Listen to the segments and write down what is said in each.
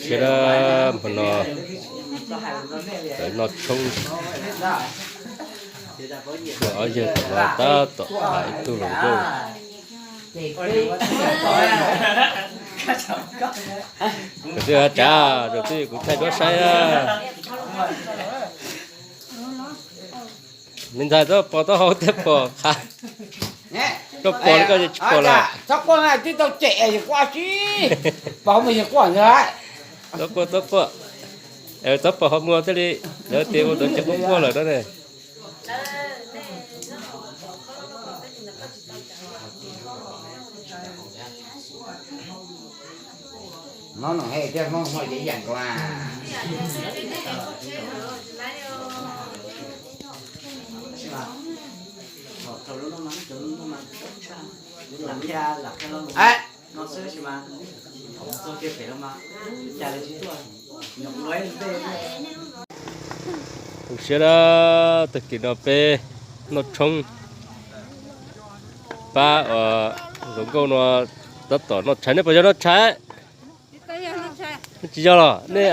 Siab dab hmo no tawm noj tshoob, ob yawg tom no tab tom tham ib tug hluas nkauj. Tus twg tsav, tus twg kuv thaij duab saib na. Me ntxhais, tau pom taub hau thiab pom qab, tau pom li koj ces tsis pom lawm. Tib tau cem yus quaj si, pom hauv muag yus quaj ntag. Tau quaj, tau quaj, tau pom hauv muag thiaj li, lawv tias ua ntawd ces quaj quaj lawm no ne. Hmoob Noom Hej thiab Hmoob Hmoob Yeeb Yas Nkuas. Zoo siab na, tag kis no peb noj tshoob pab hluas nkauj no tab tom noj tshais, nej puas yog noj tshais? Tsis yog los nej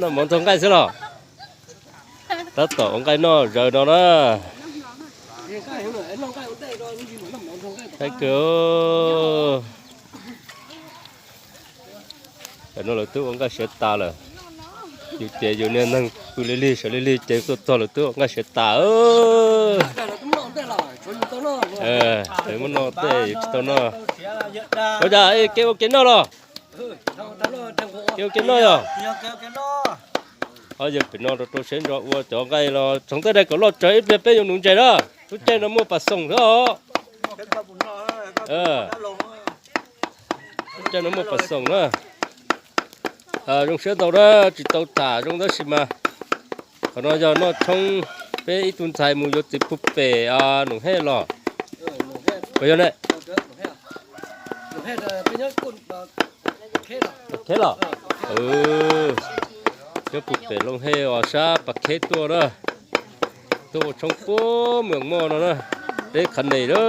noj mov ntxuag nqaij xwb los? Tab tom ua nqaij noj zaws no na. Thaib kawg. Tam no lawv twb ua nqaij siav tas lawm. Yus ces yus niag neeg pw li lig sawv li lig ces tuaj txog lawv twb ua nqaij siav tas. Muab noj tej yus tsis tau noj. Ua cas kev ua kev noj los? Kev ua kev noj yog. Yog pem no rau rau siab ntso ua cov nqaij los txhoov tej daim kom loj tsawv ib pliag peb yuav nuv ntses na. Lub caij no muaj pas xoom xwb os. Lub caij no muaj pas xoom na. Zoo siab ntau na, tsis tau tham zoo tab sis mas qhov no yog noj tshoob, peb ib tug ntxhais mus yuav txiv pug pem Noom Hej los. Puas yog ne? Kheb los? Nyob pug pem Looj Hej os, sab Pas Kheb tuaj na. Tuaj ua tshoob puag Mws Moj no na, peb qhav nees na.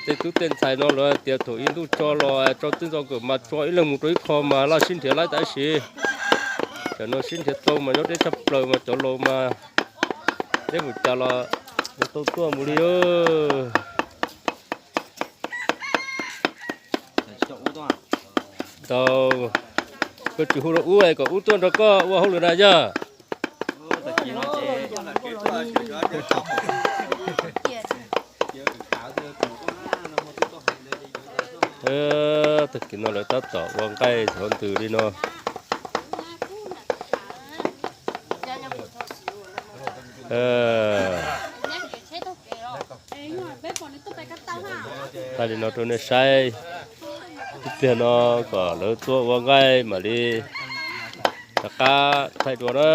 Tej tub tej ntxhais no lawv hais tias thaum ib ntuj tso los tso txij txoj nkawm mas tso ib leeg mus rau ib qho mas laj sib nrhiav laib tam sim. Tam no sib nrhiav tau mas nyob deb tshaj plaws mas cov laus mas deb mus cas los tau tuaj mus li. Tau, koj tsis hu rau ub es kom ub tuaj nrog koj ua hauj lwm na yog. Tag kis no lawv tab tom ua nqaij hov ntws li no. Thaij li no rau nej saib, ib pliag no kom lawv tuaj ua nqaij mam li rov qab thaij dua na.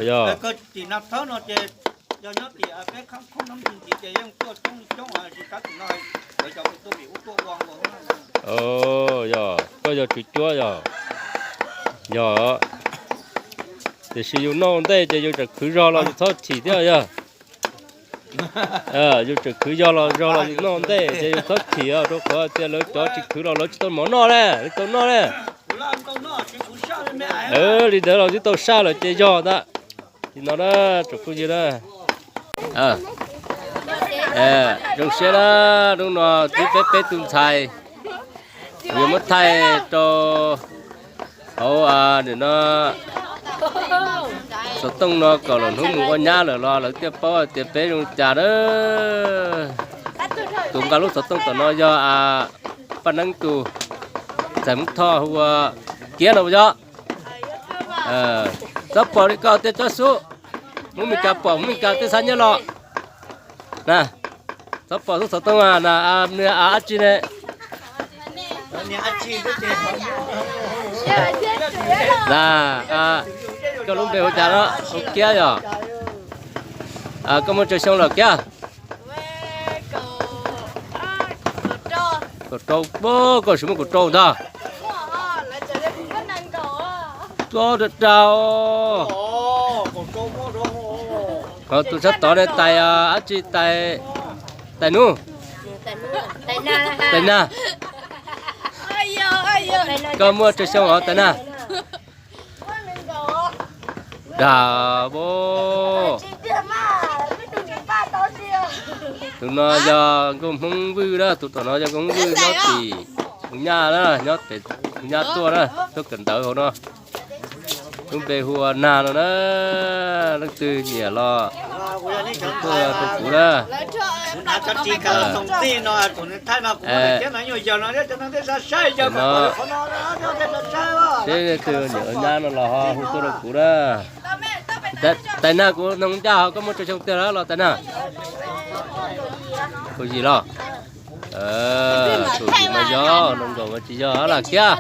Yog. Yog, koj yog tswv cuab yog? Yog. Tiam sis yus noj ntej ces yus tseem khwv zog los yus txhob chim thiab yog. Yus tseem khwv zog los, zog los yus noj ntej ces yus txhob chim os, rau qhov tias lawv cov tsis khwv los lawv tsis tau mov noj ne, lawv tau noj ne. Li ntawd los twb tau saj lawm ces yog ntag. Li no na, tsoom phooj ywg na. Zoo siab na, hnub no twb peb peb tus ntxhais, kuv yuav muab thaij rau hauv nim no xov tooj no kom lwm hnub mus ua nyab lawm los lawv thiaj paub hais tias peb zoo li cas na. Tus nqa lub xov tooj tom no yog Paj Neeb tus, ntxhais Hmoob Thoj hu ua Kiab no puas yog? Txhob pom li koj tej tsob xub, Hmoob Mes Kas pom Hmoob Mes Kas tej xav nyiaj los na. Txhob pom xub xov tooj na, nws dab tsi ne? Na, koj lub npe hu cas no? Hu Kiab yog? Koj muaj tsawg xyoo lawm Kiab? Kaum rau, koj tsis muaj kaum rau ntag. Koj rau rau. Ho tus sab tod ne, tais dab tsi? Tais, tais nub, tais nag. Koj muaj tsawg xyoo os tais nag? Dag bo. Tus no yog nkauj Hmoob Vwj na, tus tom no yog nkauj Hmoob Vwj nyob tim Hmoob Nyab na, nyob tim Hmoob Nyab tuaj na, tuaj kawm ntawv hauv no. Lub npe hu ua Nag no na, leej twg nyiam los tuaj rau kuv na. Seb leej twg nyiam nyab no los ho hu tuaj rau kuv na. Tais nag, kuv nug ncaj, ho koj muaj tsawg xyoo tiag lawm los tais nag? Kaum yim los? Kaum yim mas yog, nees nkaum mas tsis yog lam kiag.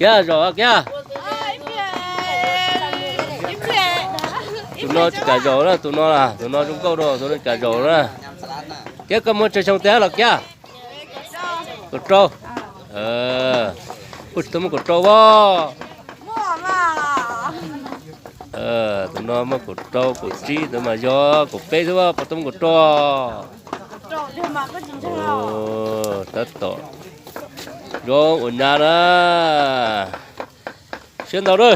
Kiag zom kiag. Tus no tsis kam zaum na, tus no, tus no zoo nkauj rau, tus no tsis kam zaum na. Kiag koj muaj tsawg xyoo tiag los kiag? Kaum rau. Puas tsis tau muaj kaum rau as? Tus no muaj kaum rau kaum tsib ntawd mas yog kaum peb xwb, puas tau muaj kaum rau? Tab tom zoo ua nyab na. Siab ntau lawm.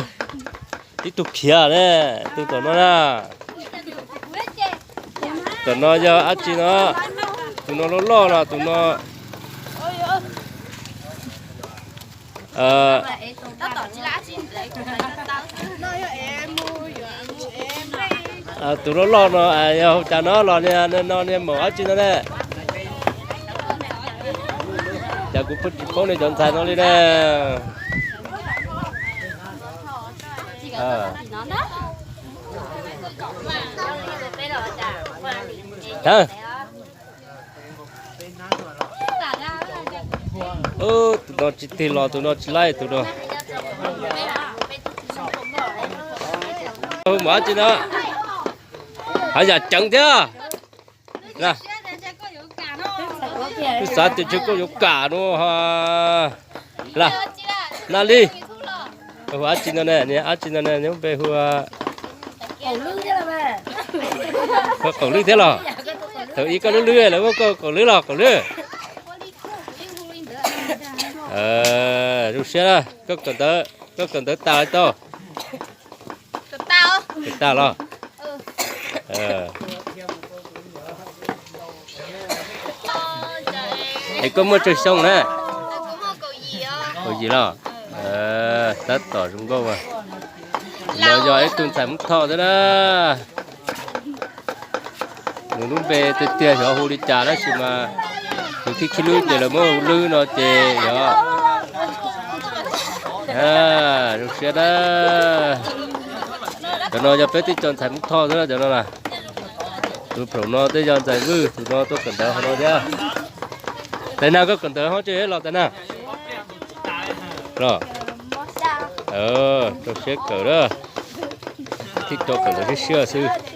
Ib tug khiav ne, tus tom no na. Tom no yog dab tsi no? Tus no loj loj no, tus no tus loj loj no yog hu cas no los niag no niag maum dab tsi no ne? Cas kuv pheej tsis paub nej cov ntxhais no li na. Tus no tsis tig los, tus no tsis laib, tus no. Hu mus dab tsi no? Haj yam ceev thiab. Kuv xav tias tsis koj yuav kam no. Naj li, hu dab tsi no ne? Niag dab tsi no ne? Nws npe hu ua Qaum Lwj thiab los? Thaum ub koj lub lwb, lawv muab koj Qaum Lwj los Qaum Lwj? Zoo siab, koj kawm ntawv tas tau? Kawm tas los? Es koj muaj tsawg xyoo na? Kaum yim los? Tab tom zoo nkauj. No yog ib tug ntxhais Hmoob Thoj thiab na. Nws lub npe tiag tiag xyov hu li cas tab sis mas tus thib khib lwb ces lawv muab hu Lwb no ces yog. Zoo siab na. Cov no yog peb tib co ntxhais Hmoob Thoj xwb na cov no na. Tus phaum no twb yog ntxhais Vwj, tus no tuaj kawm ntawv hauv no thiab. Tais Nag, koj kawm ntawv hov tse los Tais Nag? Los, rau siab kawm na. Thib rau kawm ntawv siab siab xwb.